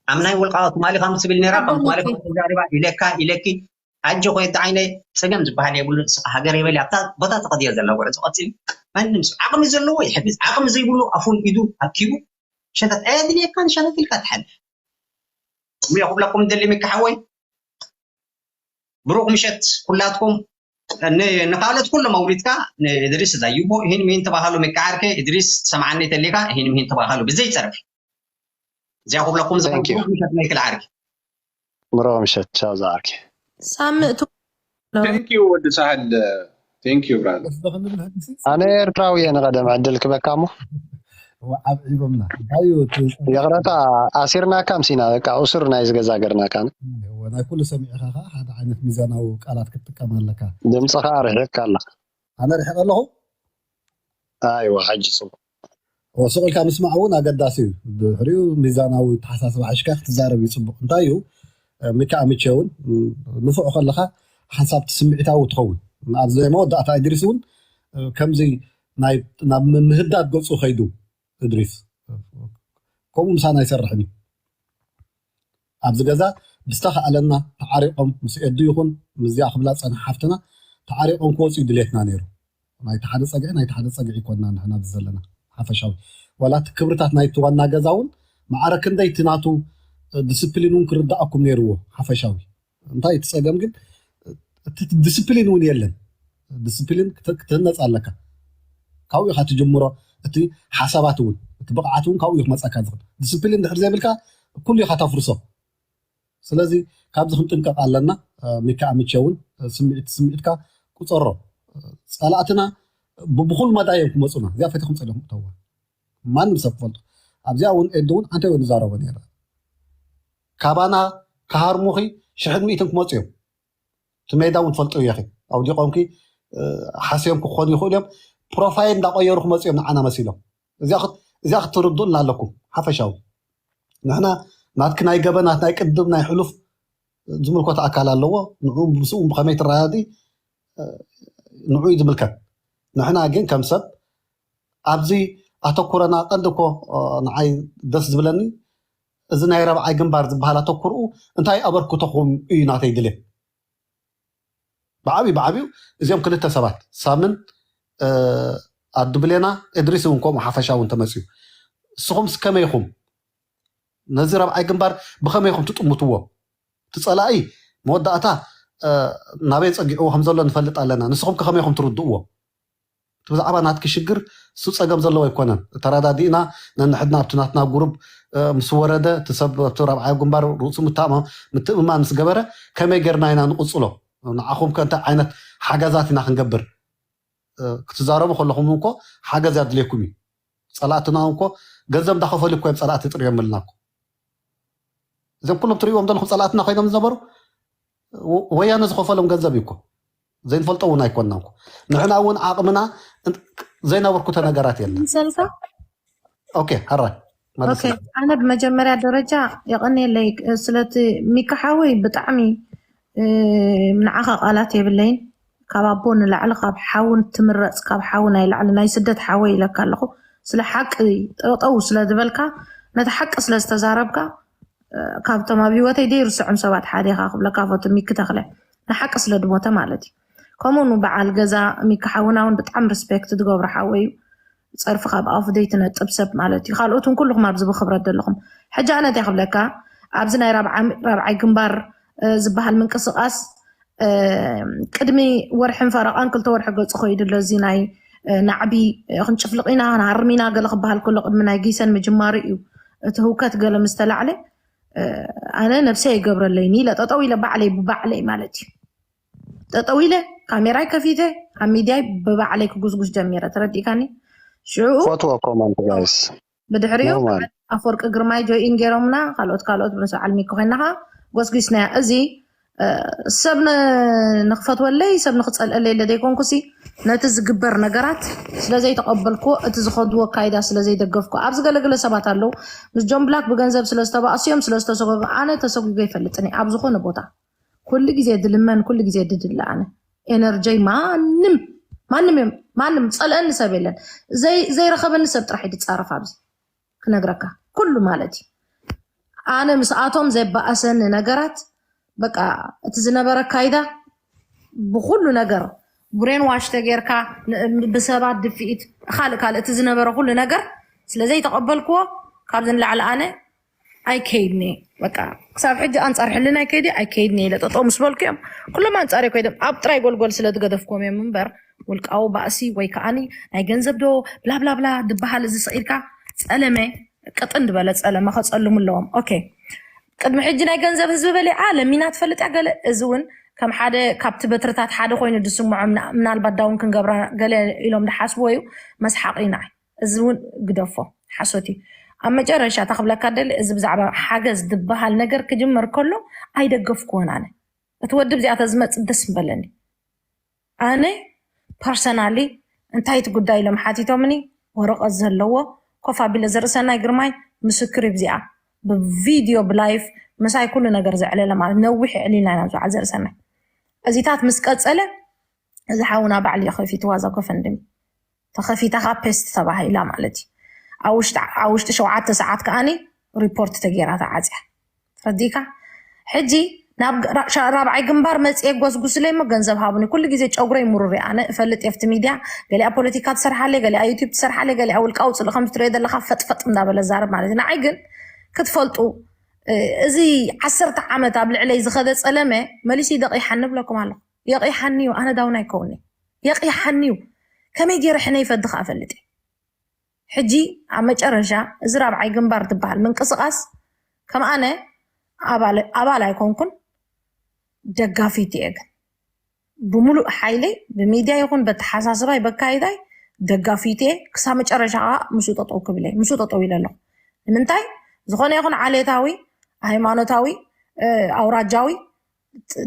ኣብ ናይ ውልቃ ትማሊ ከም ትብል ነይራ፣ ከም ኣቦ ትማሊ ሞቴ። ከም ትዛሪባ ኢለካ፣ ኢለኪ፣ ኣጆ ኮይት ዓይነይ፣ ጸገም ዝበሃል የብሉ። ንስኻ ሃገር ይበል፣ ኣብታ ቦታ ተኸድዮ ዘላ ጉዕዞ ቀጽል። ማንም ሰብ ዓቕሚ ዘለዎ ይሕግዝ፣ ዓቕሚ ዘይብሉ ኣፉን ኢዱ ኣኪቡ ሸተት ኣየድልየካን፣ ሸተት ኢልካ ትሓልፍ። እሞ ክብለኩም ደሊ ሚኪ ሓወይ፣ ብሩኽ ምሸት ኩላትኩም። ን-፣ ንኻልኦት ኩሎም ኣውሪድካ፣ ንእድሪስ እዛ ዩቦ፣ ይህን ሚህን ተባሃሉ፣ ሚኪ ዓርከ፣ እድሪስ ሰምዓኒ ተሊካ፣ ይህን ሚህን ተባሃሉ፣ ብዘይ ጸርፊ። እዚኣ ክብለኩም ዝኽእል Thank you። ብሩኽ ምሸት ናይ ክልዓርኪ። ብሩኽ ምሸት፣ ቻው ዝዓርኪ። ሳሚ እቱ Thank you ወዲ ሳህል። Thank you brother። ኣነ ኤርትራዊ እየ፣ ንቐደም ዕድል ክበካ እሞ። ዋ፣ ኣብዒቦምና። እንታይ እዩ እቲ ይቕረታ፣ ኣሲርናካ ምሲና፣ በቃ፣ እሱር ናይ ዝገዛ ገርናካ። እዎ፣ ናይ ኩሉ ሰሚዕኻ ኸዓ ሓደ ዓይነት ሚዛናዊ ቃላት ክትጥቀም ኣለካ። ድምፅኻ ርሒቕካ ኣለኻ። ኣነ ርሒቕ ኣለኹ? ኣይዋ፣ ሕጂ ጽቡቕ። እዎ፣ ስቕ ኢልካ ምስማዕ እውን ኣገዳሲ እዩ። ድሕሪኡ ሚዛናዊ ኣተሓሳስባ ሒዝካ ክትዛረብ እዩ ጽቡቕ። እንታይ እዩ፣ እ፣ ሚኪ ኣምቼ እውን፣ እ፣ ንፉዕ ከለኻ ሓንሳብ ስምዒታዊ ትኸውን። ኣብዚ ናይ መወዳእታ እድሪስ እውን፣ እ፣ ከምዚ ናይ፣ ናብ ምህዳድ ገጹ ከይዱ እድሪስ። ከምኡ ምሳና ኣይሰርሕን እዩ። ኣብዚ ገዛ ብዝተኻእለና ተዓሪቖም ምስ ኤዱ ይኹን ምስዚኣ ክብላ ዝጸንሐ ሓፍትና ተዓሪቖም ክወጹ እዩ ድሌትና ነይሩ። ናይቲ ሓደ ጸግዒ፣ ናይቲ ሓደ ጸግዒ ይኮንና ንሕና ኣብዚ ዘለና ሓፈሻዊ። ዋላ እቲ ክብርታት ናይቲ ዋና ገዛ እውን ማዕረ ክንደይ እቲ ናቱ ዲስፕሊን እውን ክርድኣኩም ነይርዎ ሓፈሻዊ። እንታይ እቲ ጸገም ግን፣ እቲ ዲስፕሊን እውን የለን። ዲስፕሊን ክተ-፣ ክትህነጽ ኣለካ። ካብኡ ኢኻ ትጅምሮ። እቲ ሓሳባት እውን፣ እቲ ብቕዓት እውን ካብኡ እዩ ክመጻካ ዝኽእል። ዲስፕሊን ድሕር ዘይብልካ ኩሉ ኢኻ ተፍርሶ። ስለዚ ካብዚ ክንጥንቀቕ ኣለና። እ፣ ሚካ ኣምቼ እውን፣ እ፣ ስምዒት፣ ስምዒትካ ቁጸሮ። እ፣ ጸላእትና፣ ብብኩሉ መዳይ እዮም ክመፁና። እዚኣ ፈቲኹም ፀሊኹም እተዋ። ማንም ሰብ ክፈልጦ። ኣብዚኣ እውን ኤዱ እውን ኣንተ እውን ዝዛረቦ ነይረ። ካባና ክሃርሙኺ ሽሕን ሚእትን ክመፁ እዮም። እቲ ሜዳ እውን ትፈልጦ እያኺ። ኣውዲቖምኪ ሓስዮም ክኾኑ ይኽእሉ እዮም። ፕሮፋይል እንዳቆየሩ ክመፁ እዮም ንዓና መሲሎም። እዚኣ ክትርድኡልና ኣለኩም። ሓፈሻዊ ንሕና ናትኪ ናይ ገበናት ናይ ቅድም ናይ ሕሉፍ ዝምልኮት ኣካል ኣለዎ። ንዑ ምስኡ ብኸመይ ትረዳዲ ንዑ እዩ ዝምልከት። ንሕና ግን ከም ሰብ ኣብዚ ኣተኩረና ቀንዲ እኮ ንዓይ ደስ ዝብለኒ እዚ ናይ ረብዓይ ግንባር ዝበሃል ኣተኩርኡ እንታይ ኣበርክቶኹም እዩ ናተይ ድሌት። ብዓብዩ ብዓብዩ እዚኦም ክልተ ሰባት ሳምን ኣድብሌና እድሪስ እውን ከምኡ ሓፈሻ እውን ተመፅዩ። ንስኹም ከመይ ኢኹም ነዚ ረብዓይ ግንባር ብኸመይ ኢኹም ትጥምትዎ? እቲ ፀላኢ መወዳእታ ናበይ ፀጊዕዎ ከም ዘሎ ንፈልጥ ኣለና። ንስኹም ከ ከመይ ኢኹም ትርድእዎ? እቲ ብዛዕባ ናትኪ ሽግር እሱ ፀገም ዘለዎ ኣይኮነን። ተረዳዲእና ነንሕድና ኣብቲ ናትና ጉሩብ ምስ ወረደ እቲ ሰብ ኣብቲ ረብዓይ ግንባር ርእሱ ምትእምማን ምስ ገበረ ከመይ ጌርና ኢና ንቕፅሎ? ንዓኹም ከ እንታይ ዓይነት ሓገዛት ኢና ክንገብር? ክትዛረቡ ከለኹም እንኮ ሓገዝ ኣድልየኩም እዩ። ፀላእትና እንኮ ገንዘብ እንዳኸፈሉ እኮ እዮም ፀላእቲ ጥርዮም ምልና እኮ። እዞም ኩሎም ትሪእዎም ዘለኹም ፀላእትና ኮይኖም ዝነበሩ ወያነ ዝኸፈሎም ገንዘብ እዩ እኮ። ዘይንፈልጦ እውን ኣይኮንና እኮ። ንሕና እውን ዓቕምና ዘይነበርኩተ ነገራት የለን። ሰልካ ኦኬ፣ ሕራይ ኦኬ። ኣነ ብመጀመርያ ደረጃ የቐንየለይ ስለቲ ሚካ ሓወይ ብጣዕሚ ንዓኻ ቃላት የብለይን። ካብ ኣቦ ንላዕሊ ካብ ሓውን ትምረፅ ካብ ሓው ናይ ላዕሊ ናይ ስደት ሓወይ ኢለካ ኣለኹ። ስለ ሓቂ ጠጠው ስለ ዝበልካ ነቲ ሓቂ ስለ ዝተዛረብካ ካብቶም ኣብ ህይወተይ ደይርስዖም ሰባት ሓደ ኢኻ ክብለካ ፎቶ ሚኪ ተኽለ ንሓቂ ስለ ድሞተ ማለት እዩ። ከምኡ ኑ በዓል ገዛ ሚኪ ሓውና እውን ብጣዕሚ ሪስፔክት ዝገብሮ ሓወይ እዩ። ፀርፊ ካብ ኣፉ ዘይትነጥብ ሰብ ማለት እዩ። ካልኦት እውን ኩልኹም ኣብዚ ብክብረት ዘለኹም ሕጂ ኣነ እንታይ ክብለካ ኣብዚ ናይ ራብዓይ ግንባር ዝበሃል ምንቅስቃስ ቅድሚ ወርሕን ፈረቓን ክልተ ወርሒ ገፁ ከይዱ ኣሎ። እዚ ናይ ናዕቢ ክንጭፍልቕ ኢና ክንሃርም ኢና ገለ ክበሃል ከሎ ቅድሚ ናይ ጊሰን ምጅማሩ እዩ እቲ ህውከት ገለ ምስ ተላዕለ ኣነ ነብሰይ ኣይገብረለይን ኢለ ጠጠው ኢለ ባዕለይ ብባዕለይ ማለት እዩ። ጠጠው ኢለ ካሜራይ ከፊተ ኣብ ሚድያይ ብባዕለይ ክጉዝጉዝ ጀሚረ። ተረዲእካኒ? ሽዑ ፈትዎ ኮመንት ጋይስ ብድሕሪኡ ኖርማል። ኣፈወርቂ ግርማይ ጆይን ገይሮምና ካልኦት ካልኦት ምስ በዓል ሚኪ ኮይና ከዓ ጎስጒስናያ። እዚ ሰብ ንክፈትወለይ ሰብ ንክፀልአለይ ኢለ ዘይኮንኩሲ ነቲ ዝግበር ነገራት ስለዘይተቐበልኩዎ እቲ ዝኸድዎ ኣካይዳ ስለዘይደገፍኩ ኣብዚ ገለገለ ሰባት ኣለዉ ምስ ጆን ብላክ ብገንዘብ ስለዝተባእሱ እዮም ስለዝተሰጎጉ ኣነ ተሰጉገ ይፈልጥን እየ ኣብ ዝኾነ ቦታ ኩሉ ግዜ ድልመን ኩሉ ግዜ ድድለ ኣነ ኤነርጀይ ማንም ማንም እዮም ማንም ፀልአኒ ሰብ የለን ዘይረኸበኒ ሰብ ጥራሕ ድፃረፍ ኣብዚ ክነግረካ ኩሉ ማለት እዩ ኣነ ምስኣቶም ዘባእሰኒ ነገራት በቃ እቲ ዝነበረ ካይዳ ብኩሉ ነገር ብሬን ዋሽ ተጌርካ ብሰባት ድፍኢት ካልእ ካልእ እቲ ዝነበረ ኩሉ ነገር ስለዘይተቐበልክዎ ካብዚ ንላዕሊ ኣነ ኣይከይድኒ በቃ ክሳብ ሕጂ ኣንፃር ሕልና ኣይከይዲ ኣይከይድኒ ኢለ ጠጠው ምስ በልኩ እዮም ኩሎም ኣንፃር ኮይዶም ኣብ ጥራይ ጎልጎል ስለ ዝገደፍክዎም እዮም እምበር ውልቃዊ ባእሲ ወይ ከዓኒ ናይ ገንዘብ ዶ ብላብላብላ ዝበሃል እዚ ስዒድካ ፀለመ ቅጥን ዝበለ ፀለመ ከፀልሙ ኣለዎም ኦኬ ቅድሚ ሕጂ ናይ ገንዘብ ህዝቢ በሊዓ ለሚና ትፈልጥ እያ ገለ እዚ እውን ከም ሓደ ካብቲ በትርታት ሓደ ኮይኑ ዝስምዖም ምናልባት ዳውን ክንገብራ ገለ ኢሎም ዝሓስብዎ እዩ መስሓቂ እዩ ንዓይ እዚ እውን ግደፎ ሓሶት እዩ ኣብ መጨረሻ እታ ክብለካ ደሊ እዚ ብዛዕባ ሓገዝ ዝበሃል ነገር ክጅመር ከሎ ኣይደገፍክዎን ኣነ እቲ ወዲ ብዚኣተ ዝመፅእ ደስ ምበለኒ ኣነ ፐርሰናሊ እንታይ እቲ ጉዳይ ኢሎም ሓቲቶምኒ ወረቐት ዘለዎ ኮፍ ኣቢለ ዘርእሰናይ ግርማይ ምስክር ብዚኣ ብቪድዮ ብላይፍ ምሳይ ኩሉ ነገር ዘዕለለ ማለት ነዊሕ የዕሊልና ኢና ዝዓል ዘርእሰናይ እዚታት ምስ ቀፀለ እዚ ሓውና ባዕሉ እዩ ከፊትዋ እዛ ጎፈንድሚ ተኸፊታ ከዓ ፔስት ተባሂላ ማለት እዩ ኣብ ውሽጢ ሸውዓተ ሰዓት ከዓኒ ሪፖርት ተገይራ ተዓፅያ ረዲካ ሕጂ ናብ ራብዓይ ግንባር መፅኤ ጎስጉስለይ ሞ ገንዘብ ሃቡኒ ኩሉ ግዜ ጨጉረይ ምሩር ኣነ እፈልጥ የፍቲ ሚድያ ገሊኣ ፖለቲካ ትሰርሓለይ ገሊኣ ዩቲብ ትሰርሓለይ ገሊኣ ውልቃዊ ፅልእ ከም ትሪኦ ዘለካ ፈጥፈጥ እንዳበለ ዛረብ ማለት እዩ ንዓይ ግን ክትፈልጡ እዚ ዓሰርተ ዓመት ኣብ ልዕለይ ዝኸደ ፀለመ መሊሱ ይደቂሓኒ ብለኩም ኣለኹ የቂሓኒ እዩ ኣነ ዳውን ኣይከውኒ የቂሓኒ እዩ ከመይ ገይረ ሕነ ይፈዲ ከዓ ፈልጥ ሕጂ ኣብ መጨረሻ እዚ ራብዓይ ግንባር ትበሃል ምንቅስቃስ ከም ኣነ ኣባል ኣይኮንኩን ደጋፊት እየ ግን ብምሉእ ሓይለይ ብሚድያ ይኹን በተሓሳስባይ በካይዳይ ደጋፊቴ ክሳብ መጨረሻ ከዓ ምስኡ ጠጠው ክብለ ምስኡ ጠጠው ኢለ ኣለኹ። ንምንታይ ዝኾነ ይኹን ዓሌታዊ፣ ሃይማኖታዊ፣ ኣውራጃዊ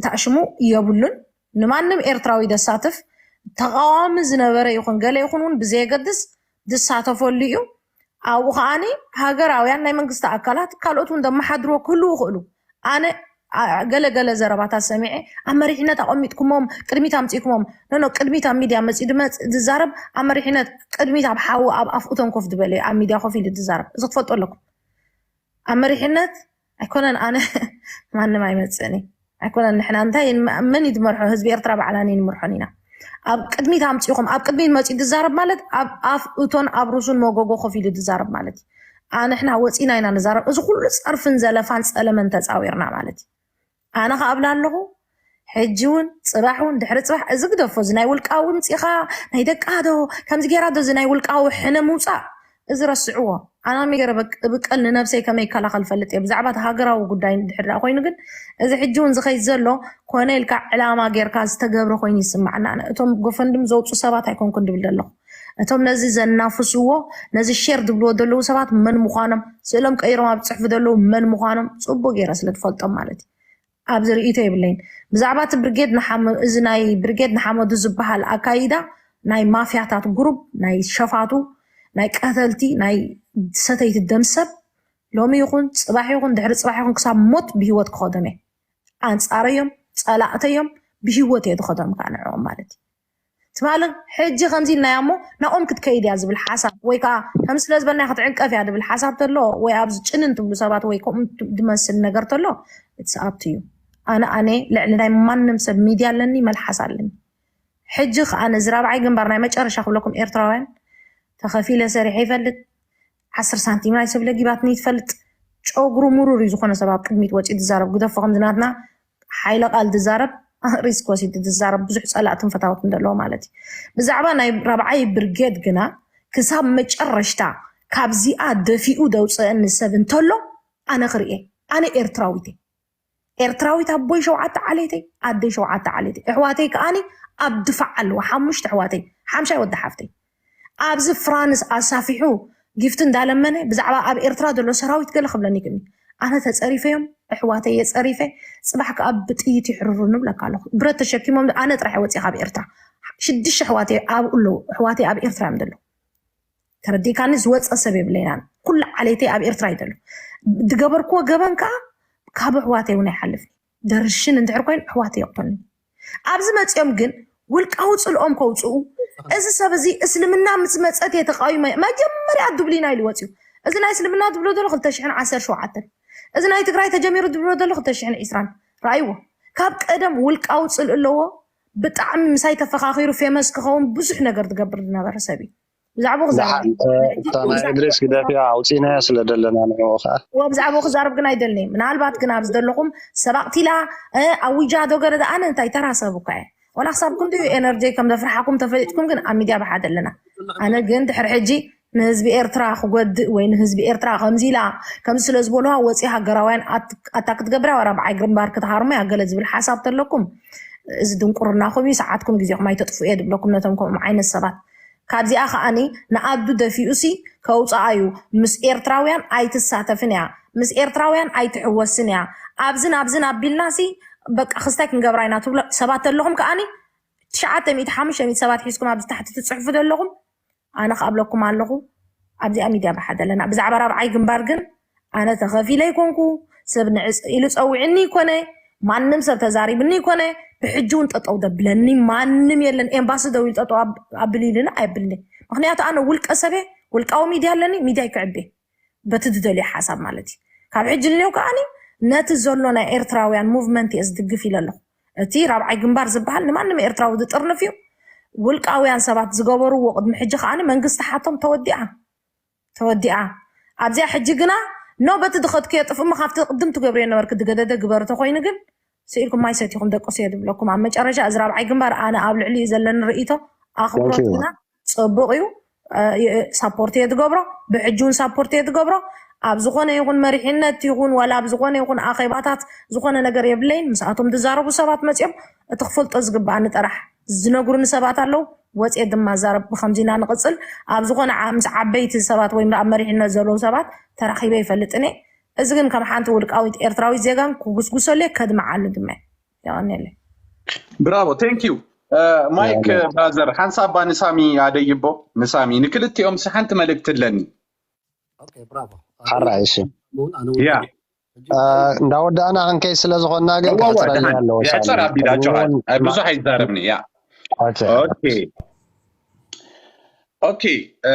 ታሽሙ የብሉን። ንማንም ኤርትራዊ ደሳትፍ ተቃዋሚ ዝነበረ ይኹን ገለ ይኹን እውን ብዘየገድስ ዝሳተፈሉ እዩ። ኣብኡ ከዓኒ ሃገራውያን ናይ መንግስቲ ኣካላት ካልኦት እውን ደመሓድርዎ ክህልዉ ይኽእሉ። ኣነ ገለ ገለ ዘረባታት ሰሚዐ ኣብ መሪሕነት ኣቐሚጥኩሞም ቅድሚት ኣምፂእኩሞም ነኖ ቅድሚት ኣብ ሚድያ መፂኡ ድመፅ ዝዛረብ ኣብ መሪሕነት ቅድሚት ኣብ ሓዊ ኣብ ኣፍኡቶም ኮፍ ዝበለ ኣብ ሚድያ ኮፍ ኢሉ ዝዛረብ እዚ ክትፈልጦ ኣለኩም። ኣብ መሪሕነት ኣይኮነን ኣነ ማንም ኣይመፅእን ኣይኮነን ንሕና እንታይ መን ይድመርሖ ህዝቢ ኤርትራ ባዕላን ይንምርሖን ኢና። ኣብ ቅድሚት ኣምፂኹም ኣብ ቅድሚት መፂኡ ዝዛረብ ማለት ኣብ ኣፍ እቶን ኣብ ሩሱን መጎጎ ኮፍ ኢሉ ዝዛረብ ማለት እዩ። ኣንሕና ወፂና ኢና ንዛረብ እዚ ኩሉ ፀርፍን ዘለፋን ፀለመን ተፃዊርና ማለት እዩ። ኣነ ከኣብላ ኣለኹ ሕጂ እውን ፅባሕ እውን ድሕሪ ፅባሕ እዚ ግደፎ እዚ ናይ ውልቃዊ ምፂኻ ናይ ደቃ ዶ ከምዚ ገይራ ዶ እዚ ናይ ውልቃዊ ሕነ ምውፃእ እዚ ረስዕዎ። ኣናሚ ገረ ብቀል ንነብሰይ ከመይ ይከላኸል ፈልጥ እየ ብዛዕባ እቲ ሃገራዊ ጉዳይ ድሕር ዳ ኮይኑ ግን እዚ ሕጂ እውን ዝኸይድ ዘሎ ኮነ ኢልካ ዕላማ ጌርካ ዝተገብረ ኮይኑ ይስማዕና። እቶም ጎፈንድም ዘውፁ ሰባት ኣይኮንኩን ድብል ዘለኹ። እቶም ነዚ ዘናፍስዎ ነዚ ሼር ድብልዎ ዘለዉ ሰባት መን ምዃኖም ስእሎም ቀይሮም ኣብ ዝፅሕፉ ዘለዉ መን ምዃኖም ፅቡቅ ገይረ ስለ ትፈልጦም ማለት እዩ። ኣብዚ ርእይቶ የብለይን ብዛዕባ እቲ ብርጌድ እዚ ናይ ብርጌድ ንሓመዱ ዝበሃል ኣካይዳ ናይ ማፍያታት ግሩብ ናይ ሸፋቱ ናይ ቀተልቲ ናይ ሰተይቲ ደምሰብ ሎሚ ይኹን ፅባሕ ይኹን ድሕሪ ፅባሕ ይኹን ክሳብ ሞት ብሂወት ክኸዶም እየ። ኣንፃረዮም ፀላእተዮም ብሂወት እየ ዝኸዶም ከዓ ንዕኦም ማለት እዩ። ትማሊ ሕጂ ከምዚ ኢልናያ እሞ ናኦም ክትከይድ እያ ዝብል ሓሳብ ወይ ከዓ ከም ስለ ዝበልና ክትዕንቀፍ እያ ዝብል ሓሳብ ተሎ ወይ ኣብዚ ጭንን ትብሉ ሰባት ወይ ከምኡ ድመስል ነገር ተሎ it's up to you። ኣነ ኣነ ልዕሊ ናይ ማንም ሰብ ሚድያ ኣለኒ መልሓስ ኣለኒ። ሕጂ ከዓ ነዚ ራብዓይ ግንባር ናይ መጨረሻ ክብለኩም ኤርትራውያን ተኸፊለ ሰሪሐ ይፈልጥ። ዓስር ሳንቲም ናይ ሰብ ለጊባትኒ ትፈልጥ። ጨጉሩ ሙሩር እዩ ዝኾነ ሰብ ኣብ ቅድሚት ወፂኡ ዝዛረብ ግደፎ ከምዚ ናትና ሓይለ ቃል ዝዛረብ ሪስክ ወሲዱ ዝዛረብ ብዙሕ ፀላእትን ፈታወትን ዘለዎ ማለት እዩ። ብዛዕባ ናይ ራብዓይ ብርጌድ ግና ክሳብ መጨረሽታ ካብዚኣ ደፊኡ ደውፅአኒ ሰብ እንተሎ ኣነ ክርኤ ኣነ ኤርትራዊት እየ። ኤርትራዊት ኣቦይ ሸውዓተ ዓሌተይ ኣደይ ሸውዓተ ዓሌተይ ኣሕዋተይ ከዓኒ ኣብ ድፋዕ ኣለዋ ሓሙሽተ ኣሕዋተይ ሓምሻይ ወዲ ሓፍተይ ኣብዚ ፍራንስ ኣሳፊሑ ጊፍቲ እንዳለመነ ብዛዕባ ኣብ ኤርትራ ዘሎ ሰራዊት ገለ ክብለኒ ክኒ ኣነ ተፀሪፈዮም ኣሕዋተይ የፀሪፈ ፅባሕ ከዓ ብጥይት ይሕርሩ ንብለካ ኣለኹ ብረት ተሸኪሞም ኣነ ጥራሕ ወፂ ካብ ኤርትራ ሽዱሽተ ኣሕዋተይ ኣብኡ ኣለዉ ኣሕዋተይ ኣብ ኤርትራ እዮም ዘለዉ ተረዲእካኒ ዝወፀ ሰብ የብለይናን ኩሉ ዓሌተይ ኣብ ኤርትራ እዩ ዘሎ ዝገበርክዎ ገበን ከዓ ካብ ኣሕዋተይ እውን ኣይሓልፍኒ ደርሽን እንድሕር ኮይኑ ኣሕዋተይ የቕተሉኒ ኣብዚ መፂኦም ግን ውልቃዊ ፅልኦም ከውፅኡ እዚ ሰብ እዚ እስልምና ምስ መፀት እየ ተቃዊመ መጀመርያ ድብሊና ኢሉ ወፅዩ እዚ ናይ እስልምና ድብሎ ዘሎ ክልተ ሽሕን ዓሰርተ ሸውዓተን እዚ ናይ ትግራይ ተጀሚሩ ድብሎ ዘሎ ክልተ ሽሕን ዕስራን ረኣይዎ ካብ ቀደም ውልቃዊ ፅልእ ኣለዎ ብጣዕሚ ምሳይ ተፈኻኺሩ ፌመስ ክኸውን ብዙሕ ነገር ዝገብር ዝነበረ ሰብ እዩ ብዛዕባ ክዛረብ እታ ናይ እድሪስ ግደፊያ ኣውፂናያ ስለ ደለና ንዕኡ ከዓ ብዛዕባ ክዛረብ ግን ኣይደልኒ ምናልባት ግን ኣብዚ ዘለኹም ሰብ ኣቕቲላ ኣዊጃ ዶ ገለ ኣነ እንታይ ተራ ሰብ እኳ እየ ወላ ክሳብ ክንዲ ኤነርጂ ከም ዘፍርሓኩም ተፈሊጥኩም ግን ኣብ ሚድያ ብሓደ ኣለና ኣነ ግን ድሕሪ ሕጂ ንህዝቢ ኤርትራ ክጎድእ ወይ ንህዝቢ ኤርትራ ከምዚ ኢላ ከምዚ ስለ ዝበልዋ ወፂ ሃገራውያን ኣታ ክትገብርያ ወራ ብዓይ ግንባር ክትሃርሙያ ገለ ዝብል ሓሳብ ተለኩም እዚ ድንቁርናኹም እዩ ሰዓትኩም ግዜኹም ኣይተጥፍኡ እየ ድብለኩም ነቶም ከምኦም ዓይነት ሰባት ካብዚኣ ከዓኒ ንኣዱ ደፊኡሲ ከውፅኣ እዩ ምስ ኤርትራውያን ኣይትሳተፍን እያ ምስ ኤርትራውያን ኣይትሕወስን እያ ኣብዝን ኣብዝን ኣቢልናሲ በቃ ክስታይ ክንገብራ ኢና ትብሎ ሰባት ተለኹም ከዓኒ ትሽዓተ ሚእቲ ሓሙሽተ ሚእቲ ሰባት ሒዝኩም ኣብዚ ታሕቲ ትፅሕፉ ዘለኹም ኣነ ክኣብለኩም ኣለኹ ኣብዚኣ ሚድያ ብሓደ ኣለና ብዛዕባ ራብዓይ ግንባር ግን ኣነ ተኸፊለ ይኮንኩ ሰብ ንዕፅ ኢሉ ፀዊዕኒ ይኮነ ማንም ሰብ ተዛሪብኒ ይኮነ ብሕጂ እውን ጠጠው ደብለኒ ማንም የለን ኤምባሲ ደው ኢሉ ጠጠው ኣብል ኢሉኒ ኣየብልኒ ምክንያቱ ኣነ ውልቀ ሰበ ውልቃዊ ሚድያ ኣለኒ ሚድያ ይክዕቤ በቲ ዝደልዮ ሓሳብ ማለት እዩ ካብ ሕጂ ንኔው ከዓኒ ነቲ ዘሎ ናይ ኤርትራውያን ሙቭመንት እየ ዝድግፍ ኢለ ኣለኹ እቲ ራብዓይ ግንባር ዝበሃል ንማንም ኤርትራዊ ዝጥርንፍ እዩ ውልቃውያን ሰባት ዝገበርዎ ቅድሚ ሕጂ ከዓኒ መንግስቲ ሓቶም ተወዲኣ ተወዲኣ ኣብዚኣ ሕጂ ግና ኖ በቲ ድኸድክዮ ጥፍእሞ ካብቲ ቅድም ትገብርዮ ነበርክ ድገደደ ግበሪ ተኮይኑ ግን ስኢልኩም ማይ ሰቲኹም ደቅሱ እየ ድብለኩም ኣብ መጨረሻ እዚ ራብዓይ ግንባር ኣነ ኣብ ልዕሊ እዩ ዘለኒ ርእይቶ ኣኽብሮት ግና ፅቡቅ እዩ ሳፖርት እየ ትገብሮ ብሕጂ እውን ሳፖርት እየ ትገብሮ ኣብ ዝኾነ ይኹን መሪሕነት ይኹን ዋላ ኣብ ዝኾነ ይኹን ኣኼባታት ዝኾነ ነገር የብለይን ምስኣቶም ዝዛረቡ ሰባት መፅኦም እቲ ክፈልጦ ዝግበኣኒ ጠራሕ ዝነግሩኒ ሰባት ኣለዉ ወፅየ ድማ ዛረብ። ብከምዚ ኢና ንቕፅል። ኣብ ዝኾነ ዓ- ምስ ዓበይቲ ሰባት ወይ ኣብ መሪሕነት ዘለዉ ሰባት ተራኺበ ይፈልጥን እየ። እዚ ግን ከም ሓንቲ ውልቃዊት ኤርትራዊት ዜጋን ክጉስጉሰሉ እየ፣ ከድምዓሉ ድማ እየ። የቐንየለይ። ብራቮ፣ thank you። ማይክ ብራዘር፣ ሓንሳብ ባ ንሳሚ ኣደይቦ። ንሳሚ፣ ንክልቲኦም ሲ ሓንቲ መልእክቲ ኣለኒ። Okay, bravo. ሓራይ እሺ። ያ እንዳወዳእና ክንከይ ስለ ዝኾንና ግን እወ፣ እወ፣ ክሕፅረልና ደሓን። ኣለዎ ያ፣ ሳሚ። ጸር ኣቢላ፣ ጆሃር። እውን ኣይ፣ ብዙሕ ኣይዛረብኒ፣ ያ። ኦኬ። ኦኬ። ኦኬ፣ እ፣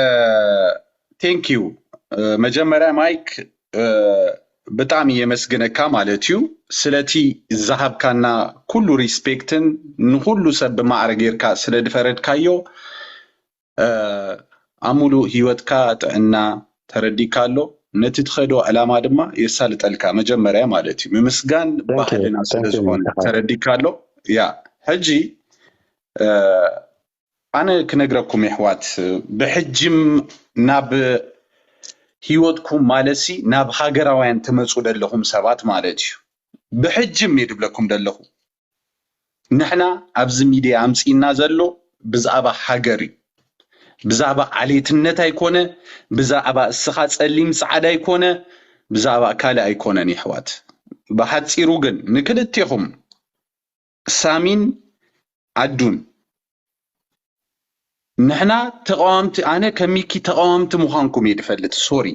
thank you። እ፣ መጀመርያ ማይክ፣ እ፣ ብጣዕሚ የመስግነካ ማለት እዩ። ስለቲ ዝሃብካና ኩሉ ሪስፔክትን ንኩሉ ሰብ ብማዕረ ጌርካ ስለ ድፈረድካዮ፣ እ፣ ኣብ ሙሉእ ህይወትካ ጥዕና ተረዲካ ኣሎ። ነቲ ትኸዶ ዕላማ ድማ የሳልጠልካ መጀመርያ ማለት እዩ። ምምስጋን Thank you. ባህልና ስለ Thank you, ዝኾነ Mister Khan. ተረዲካ ኣሎ። ያ፣ ሕጂ፣ እ፣ ኣነ ክነግረኩም የሕዋት፣ ብሕጅም ናብ ህይወትኩም ማለትሲ ናብ ሃገራውያን ትመፁ ዘለኹም ሰባት ማለት እዩ። ብሕጅም እየ ድብለኩም ዘለኹ። ንሕና ኣብዚ ሚድያ ኣምፂእና ዘሎ ብዛዕባ ሃገር እዩ። ብዛዕባ ዓሌትነት ኣይኮነ፣ ብዛዕባ እስኻ ፀሊም ፃዕዳ ኣይኮነ፣ ብዛዕባ ካልእ ኣይኮነን የሕዋት። ብሓፂሩ ግን ንክልቴኹም ሳሚን ዓዱን ንሕና ተቃዋምቲ፣ ኣነ ከሚኪ ተቃዋምቲ ምዃንኩም እየ ድፈልጥ። ሶሪ፣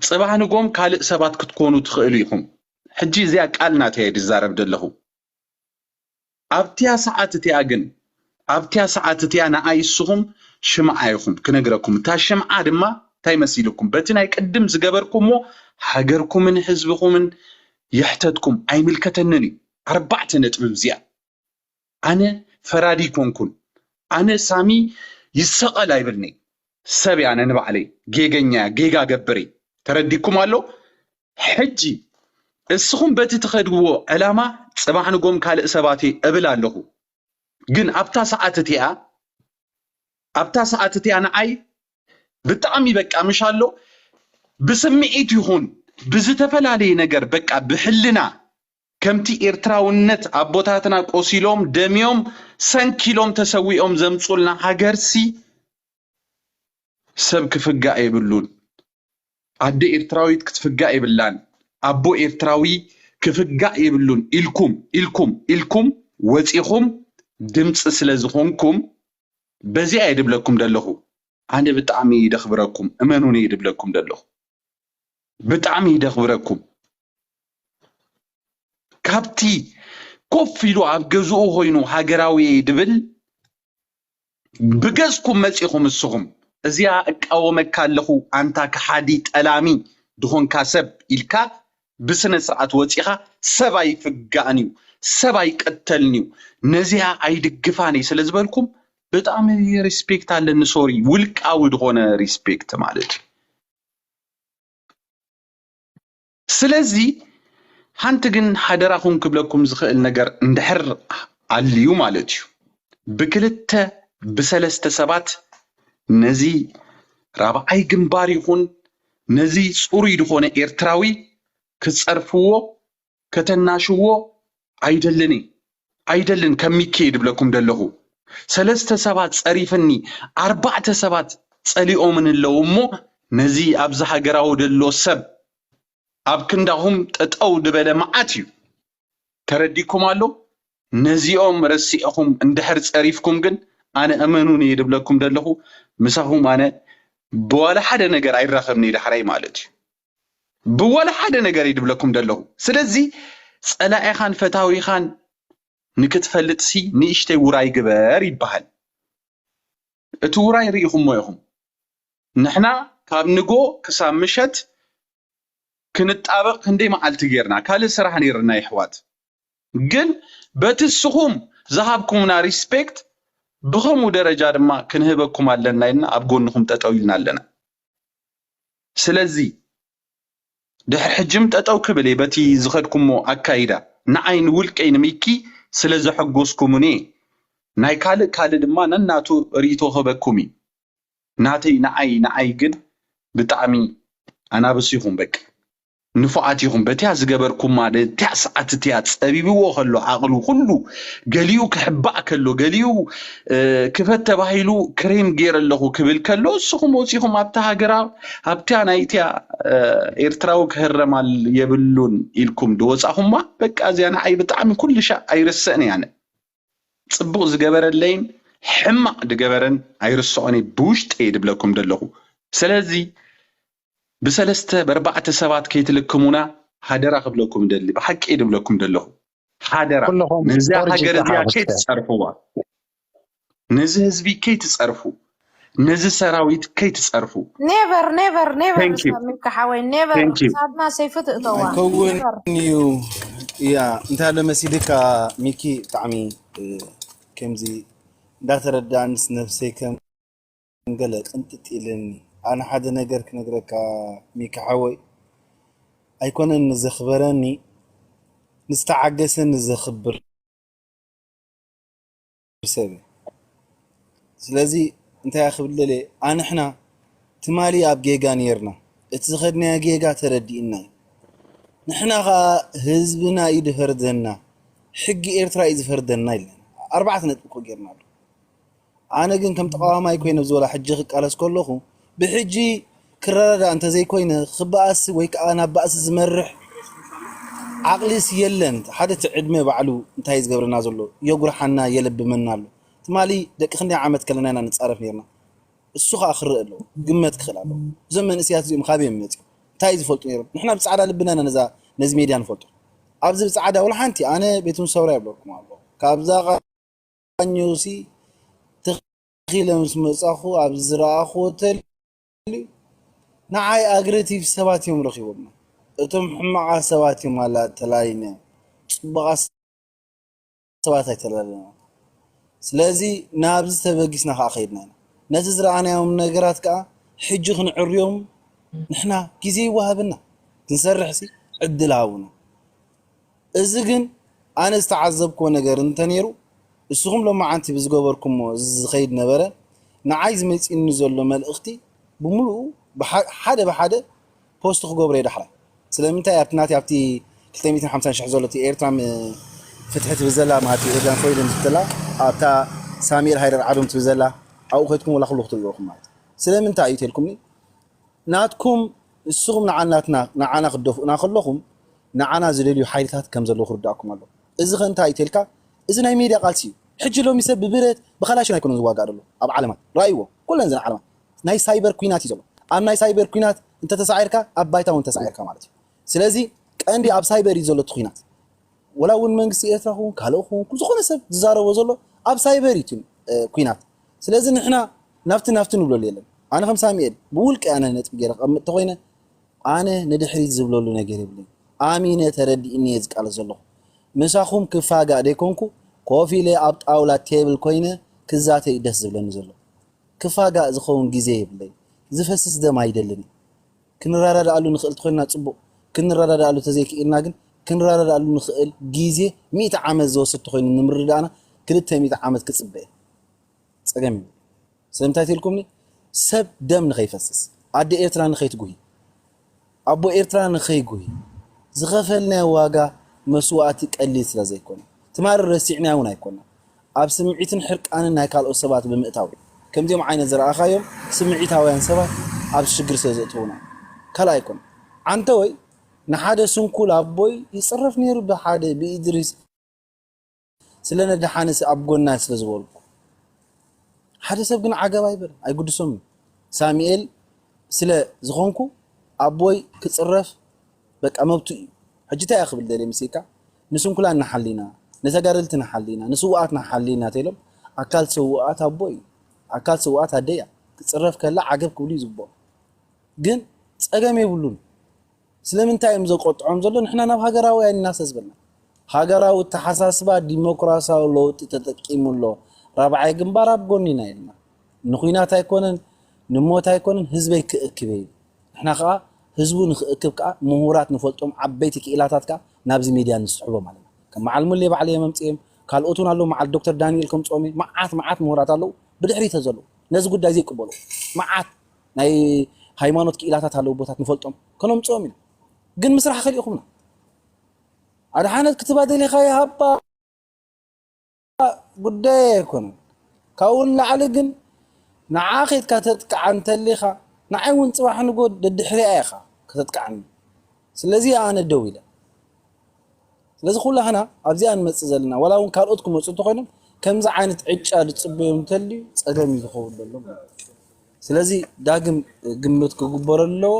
ፅባሕ ንጎም ካልእ ሰባት ክትኮኑ ትኽእሉ ኢኹም። ሕጂ እዚኣ ቃል ናተይ እየ ድዛረብ ዘለኹ። ኣብቲያ ሰዓት እቲኣ ግን ኣብቲያ ሰዓት እቲኣ ንኣይ እስኹም ሽምዓ ኢኹም ክነግረኩም። እታ ሽምዓ ድማ እንታይ መሲልኩም? በቲ ናይ ቅድም ዝገበርኩሞ ሃገርኩምን ህዝብኹምን የሕተትኩም። ኣይምልከተንን እዩ። ኣርባዕተ ነጥቢ እዚኣ። ኣነ ፈራዲ ኣይኮንኩን። ኣነ ሳሚ ይሰቐል ኣይብልኒ። ሰብ እየ ኣነ ንባዕለይ። ጌገኛ እየ፣ ጌጋ ገብር እየ። ተረዲኩም ኣሎ? ሕጂ እስኹም በቲ ትኸድዎ ዕላማ ፅባሕ ንጎም ካልእ ሰባት እየ እብል ኣለኹ። ግን ኣብታ ሰዓት እቲኣ ኣብታ ሰዓት እቲኣ ንዓይ ብጣዕሚ በቃ ምሽ ኣሎ ብስምዒት ይኹን ብዝተፈላለየ ነገር በቃ ብሕልና ከምቲ ኤርትራውነት ኣቦታትና ቆሲሎም ደምዮም ሰንኪሎም ተሰዊኦም ዘምፁልና ሃገርሲ ሰብ ክፍጋእ የብሉን። ኣደ ኤርትራዊት ክትፍጋእ የብላን። ኣቦ ኤርትራዊ ክፍጋእ የብሉን ኢልኩም ኢልኩም ኢልኩም ወፂኹም ድምፂ ስለ ዝኾንኩም በዚኣ እየ ድብለኩም ደለኹ። ኣነ ብጣዕሚ እየ ደኽብረኩም፣ እመኑኒ እየ ድብለኩም ደለኹ። ብጣዕሚ እየ ደኽብረኩም። ካብቲ ኮፍ ኢሉ ኣብ ገዝኡ ኮይኑ ሃገራዊ እየ ድብል ብገዝኩም መፂኹም እስኹም እዚኣ እቃወመካ ኣለኹ ኣንታ ከሓዲ ጠላሚ ዝኾንካ ሰብ ኢልካ ብስነ ስርዓት ወፂኻ ሰብ ኣይፍጋእን እዩ ሰብ ኣይቀተልን እዩ ነዚኣ ኣይድግፋን እየ ስለ ዝበልኩም ብጣዕሚ ሪስፔክት ኣለኒ። ሶሪ ውልቃዊ ዝኾነ ሪስፔክት ማለት እዩ። ስለዚ ሓንቲ ግን ሓደራኹም ክብለኩም ዝኽእል ነገር እንድሕር ኣልዩ ማለት እዩ ብክልተ ብሰለስተ ሰባት ነዚ ራብዓይ ግንባር ይኹን ነዚ ፅሩይ ዝኾነ ኤርትራዊ ክትፀርፍዎ ከተናሽዎ ኣይደልን እየ። ኣይደልን ከሚኬ ድብለኩም ደለኹ ሰለስተ ሰባት ፀሪፍኒ ኣርባዕተ ሰባት ፀሊኦምን ኣለዉ እሞ ነዚ ኣብዚ ሃገራዊ ደሎ ሰብ ኣብ ክንዳኹም ጠጠው ድበለ መዓት እዩ ተረዲኩም ኣሎ ነዚኦም ረሲዕኹም እንድሕር ፀሪፍኩም ግን ኣነ እመኑን እየ ድብለኩም ደለኹ ምሳኹም ኣነ ብዋላ ሓደ ነገር ኣይራኸብኒ ዳሕራይ ማለት እዩ ብዋላ ሓደ ነገር ይድብለኩም ደለኹ ስለዚ ፀላኢኻን ፈታዊኻን ንክትፈልጥሲ ንእሽተይ ውራይ ግበር ይበሃል እቲ ውራይ ርኢኹሞ ኢኹም ንሕና ካብ ንጎ ክሳብ ምሸት ክንጣበቕ ክንደይ መዓልቲ ጌርና ካልእ ስራሕ ነይርና ይሕዋት ግን በቲ እስኹም ዝሃብኩምና ሪስፔክት ብኸምኡ ደረጃ ድማ ክንህበኩም ኣለና ኢልና ኣብ ጎንኹም ጠጠው ኢልና ኣለና ስለዚ ድሕሪ ሕጂ ም ጠጠው ክብል እየ በቲ ዝኸድኩሞ ኣካይዳ ንዓይ ንውልቀይ ንሚኪ ስለ ዘሐጎስኩሙኒ እየ ናይ ካልእ ካልእ ድማ ነናቱ ርእይቶ ክህበኩም እዩ ናተይ ንዓይ ንዓይ ግን ብጣዕሚ ኣናብስ ኢኹም በቃ ንፉዓት ኢኹም። በቲያ ዝገበርኩማ፣ በቲያ ሰዓት እቲያ ጸቢብዎ ከሎ ዓቕሉ ኩሉ፣ ገሊኡ ክሕባእ ከሎ፣ ገሊኡ፣ እ፣ ክፈት ተባሂሉ ክሬም ገይረ ኣለኹ ክብል ከሎ፣ እስኹም ወጺኹም ኣብታ ሃገራ፣ ኣብቲያ ናይቲያ፣ እ፣ ኤርትራዊ ክህረማል የብሉን ኢልኩም ድወጻኹማ፣ በቃ እዚኣ ንዓይ ብጣዕሚ ኩሉ ሻዕ ኣይርስዕን እያ። ጽቡቕ ዝገበረለይን ሕማቕ ዝገበረን ኣይርስዖን እየ፣ ብውሽጠ እየ ድብለኩም ደለኹ። ስለዚ ብሰለስተ ብኣርባዕተ ሰባት ከይትልክሙና ሃደራ ክብለኩም ደሊ፣ ብሓቂ እየ ድብለኩም ደለኹ። ሃደራ። ኩለኹም ነዚኣ ኦሪጂን ሃገር እዚኣ ዝሓወሰ። ከይትጸርፍዋ፣ ነዚ ህዝቢ ከይትጸርፉ፣ ነዚ ሰራዊት ከይትጸርፉ። ኔቨር ኔቨር ኔቨር Thank you። ሳሚካ ሓወይ፣ ኔቨር። Thank you። ክሳድና ሰይፉ ትእተዋ። ኣይከውን ኔቨር። እዩ። ያ እንታይ ኣሎ መሲልካ ሚኪ፣ ብጣዕሚ እ፣ ከምዚ እንዳተረዳእንስ ነብሰይ ከም ገለ ቅንጥጥ ኢለኒ። ኣነ ሓደ ነገር ክነግረካ ሚኪ ሓወይ፣ ኣይኮነን ንዘኽበረኒ፣ ንዝተዓገሰ ንዘኽብር ሰብ እየ። ስለዚ እንታይ እየ ክብል ደልየ፣ ኣንሕና ትማሊ ኣብ ጌጋ ነይርና፣ እቲ ዝኸድናዮ ጌጋ ተረዲእና እዩ። ንሕና ኸዓ ህዝብና እዩ ዝፈርደና፣ ሕጊ ኤርትራ እዩ ዝፈርደና ኢልና ኣርባዕተ ነጥቢ እኮ ጌርና ኣሎ። ኣነ ግን ከም ተቃዋማይ ኮይነ ኣብዚ ወላ ሕጂ ክቃለስ ከለኹ ብሕጂ ክረዳዳእ እንተዘይኮይነ ክበኣስ ወይ ከዓ ናብ ባእሲ ዝመርሕ ዓቕሊስ የለን። ሓደ እቲ ዕድመ ባዕሉ እንታይ እዩ ዝገብረና ዘሎ? የጉርሓና፣ የለብመና ኣሎ። ትማሊ ደቂ ክንደይ ዓመት ከለና ኢና ንጻረፍ ነርና። እሱ ከዓ ክረእ ኣለዎ፣ ግመት ክኽእል ኣለዎ። እዞም መንእሰያት እዚኦም ካበይ እዮም መፂኦም? እንታይ እዩ ዝፈልጡ ነይሮም? ንሕና ብፃዕዳ ልብና ኢና ነዛ ነዚ ሜድያ ንፈልጦ። ኣብዚ ብፃዕዳ ወላ ሓንቲ ኣነ ቤቱን ሰውራ ይብለኩም ኣሎ ካብዛ ቃኘውሲ ተኺለ ምስ መጻኹ ኣብዚ ዝረኣኹዎ ተልዩ ንዓይ ኣግሬሲቭ ሰባት እዮም ረኺቦምና። እቶም ሕማቓት ሰባት እዮም ኣላ ተላሊና እዮም። ጽቡቓት ሰባት ኣይተላለና። ስለዚ ናብዚ ተበጊስና ከዓ ከይድና ኢና። ነዚ ዝረኣናዮም ነገራት ከዓ ሕጂ ክንዕርዮም ንሕና ግዜ ይወሃበና። ክንሰርሕሲ ዕድል ሃቡና። እዚ ግን ኣነ ዝተዓዘብክዎ ነገር እንተነይሩ፣ እስኹም ሎማዓንቲ ብዝገበርኩሞ እዚ ዝኸይድ ነበረ፣ ንዓይ ዝመፅኒ ዘሎ መልእኽቲ ብምሉኡ ብሓ- ሓደ ብሓደ ፖስት ክገብሮ እየ ዳሕራይ። ስለምንታይ ኣብቲ ናቲ ኣብቲ ክልተ ሚእትን ሓምሳን ሽሕ ዘሎ እቲ ኤርትራ ም- ፍትሒ ትብል ዘላ ማለት እዩ፣ ኤርትራን ፍሪደም ትብል ዘላ ኣብታ ሳሙኤል ሃይደር ዓዶም ትብል ዘላ ኣብኡ ከይድኩም ወላ ኩሉ ክትርእዎ ኢኹም ማለት እዩ። ስለምንታይ እዩ ተልኩምኒ? ናትኩም ንስኹም ንዓናትና ንዓና ክትደፍኡና ከለኹም ንዓና ዝደልዩ ሓይልታት ከም ዘለዉ ክርዳእኩም ኣሎ። እዚ ከ እንታይ እዩ ተልካ? እዚ ናይ ሜድያ ቃልሲ እዩ። ሕጂ ሎሚ ሰብ ብብረት ብካላሽን ኣይኮነን ዝዋጋእ ዘሎ ኣብ ዓለማት። ረኣይዎ ኩለን ዘን ዓለማት ናይ ሳይበር ኩናት እዩ ዘሎ። ኣብ ናይ ሳይበር ኩናት እንተተሳዒርካ ኣብ ባይታ እውን ተሳዒርካ ማለት እዩ። ስለዚ ቀንዲ ኣብ ሳይበር እዩ ዘሎ እቲ ኩናት። ወላ እውን መንግስቲ ኤርትራ ክውን ካልኦ ክውን ዝኾነ ሰብ ዝዛረቦ ዘሎ ኣብ ሳይበር እዩ እቲ ኩናት። ስለዚ ንሕና ናብቲ ናብቲ ንብለሉ የለን። ኣነ ከም ሳሙኤል ብውልቂ ኣነ ነጥቢ ገይረ ክቐምጥ ተኮይነ ኣነ ንድሕሪት ዝብለሉ ነገር የብለይ። ኣሚነ ተረዲእኒ እየ ዝቃለስ ዘለኹ። ምሳኹም ክፋጋእ ደይኮንኩ ኮፍ ኢለ ኣብ ጣውላ ቴብል ኮይነ ክዛተይ ደስ ዝብለኒ ዘሎ። ክፋጋእ ዝኸውን ግዜ የብለይ። ዝፈስስ ደም ኣይደልን። ክንረዳድኣሉ ንኽእል ተኾይንና ጽቡቕ፣ ክንረዳድኣሉ ተዘይክኢልና ግን ክንረዳድኣሉ ንኽእል ግዜ ሚእቲ ዓመት ዝወስድ ተኾይኑ ንምርድዳእና ክልተ ሚእቲ ዓመት ክጽበ እየ። ጸገም እዩ። ስለምንታይ ተልኩምኒ? ሰብ ደም ንኸይፈስስ፣ ኣደ ኤርትራ ንኸይትጉሂ፣ ኣቦ ኤርትራ ንኸይጉሂ ዝኸፈልናዮ ዋጋ መስዋእቲ ቀሊል ስለ ዘይኮነ ትማሊ ረሲዕናዮ እውን ኣይኮና። ኣብ ስምዒትን ሕርቃንን ናይ ካልኦት ሰባት ብምእታው ከምዚኦም ዓይነት ዝረኣኻዮም ስምዒታውያን ሰባት ኣብ ሽግር ስለ ዘእትዉና ካልእ ኣይኮነ። ዓንተወይ ንሓደ ስንኩል ኣቦይ ይፅረፍ ነይሩ ብሓደ ብኢድሪስ ስለ ነድሓንስ ኣብ ጎና ስለ ዝበልኩ ሓደ ሰብ ግን ዓገብ ኣይበል ኣይጉድሶም እዩ። ሳሙኤል ስለ ዝኾንኩ ኣቦይ ክፅረፍ በቃ መብቱ እዩ። ሕጂ እንታይ እያ ክብል ደልየ ምስልካ ንስንኩላን ንሓሊና ንተጋደልቲ ንሓሊና ንስውኣት ንሓሊና ተኢሎም ኣካል ስውኣት ኣቦ እዩ ኣካል ስውኣት ኣደ እያ ክፅረፍ ከላ ዓገብ ክብሉ እዩ ዝግብኦም። ግን ፀገም የብሉን። ስለምንታይ እዮም ዘቆጥዖም ዘሎ ንሕና ናብ ሃገራውያን ኢና ስለ ዝበልና። ሃገራዊ ኣተሓሳስባ ዲሞክራሲያዊ ለውጢ ተጠቂሙ ኣሎ። ራብዓይ ግንባር ኣብ ጎኒና ኢልና ንኹናት ኣይኮነን ንሞት ኣይኮነን ህዝበይ ክእክብ እየ ኢሉ። ንሕና ከዓ ህዝቡ ንክእክብ ከዓ ምሁራት ንፈልጦም ዓበይቲ ክኢላታት ከዓ ናብዚ ሚድያ ንስሕቦም ኣለና። ከም በዓል ሙሌ ባዕለይ እየ መምፅኦም ካልኦት እውን ኣለዉ መዓል ዶክተር ዳንኤል ከምፅኦም እየ መዓት መዓት ምሁራት ኣለዉ ብድሕሪተ ዘለዉ ነዚ ጉዳይ ዘይቅበሉ መዓት ናይ ሃይማኖት ክኢላታት ኣለዉ ቦታት ንፈልጦም ከነምፅኦም ኢና። ግን ምስራሕ ከሊእኹምና። ኣድሓነት ክትባ ደሊኻ ይሃባ ጉዳይ ኣይኮነን። ካብኡ ንላዕሊ ግን ንዓ ኬድካ ተጥቅዓ እንተሊኻ ንዓይ እውን ፅባሕ ንጎ ደድሕሪኣ ኢኻ ከተጥቅዓኒ። ስለዚ ኣነ ደው ኢለ። ስለዚ ኩላህና ኣብዚኣ ንመፅእ ዘለና ዋላ እውን ካልኦት ክመፁ እንተኮይኖም ከምዚ ዓይነት ዕጫ ዝፅበዮም እንተልዩ ፀገም እዩ ዝኸውን ዘሎ ማለት እዩ። ስለዚ ዳግም ግምት ክግበረሉ ኣለዎ።